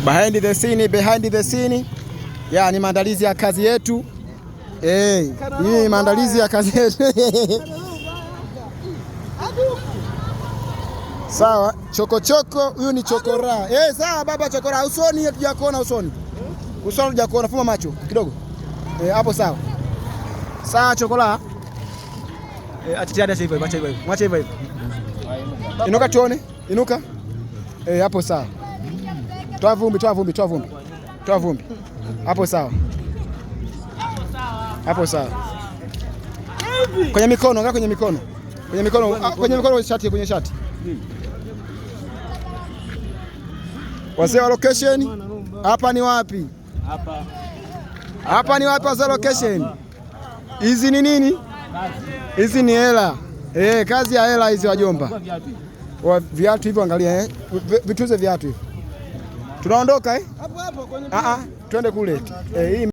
Behind the scene, behind the scene. Ya ni maandalizi ya kazi yetu. Eh, hii ni maandalizi ya kazi yetu. Sawa, chokochoko huyu ni chokora. Eh, sawa baba chokora. Usoni hatujakuona usoni. Usoni hatujakuona, fuma macho kidogo. Eh, hapo sawa. Sawa chokora. Eh, acha acha hivyo, acha hivyo. Mwache hivyo hivyo. Inuka tuone. Inuka. Eh, hapo sawa. Toa vumbi, toa vumbi, toa vumbi. Toa vumbi. Hapo sawa. Hapo sawa. Kwenye mikono, angalia kwenye mikono. Kwenye mikono, ah, kwenye mikono, kwenye shati, kwenye shati. Wazee wa location, hapa ni wapi? Hapa. Hapa ni wapi wazee wa location? Hizi ni nini? Hizi ni hela. Eh, kazi ya hela hizi wajomba. Wa viatu hivyo angalia eh. Vituze viatu hivi. Tunaondoka eh? Hapo hapo kwenye Ah ah, twende kule. Eh, hii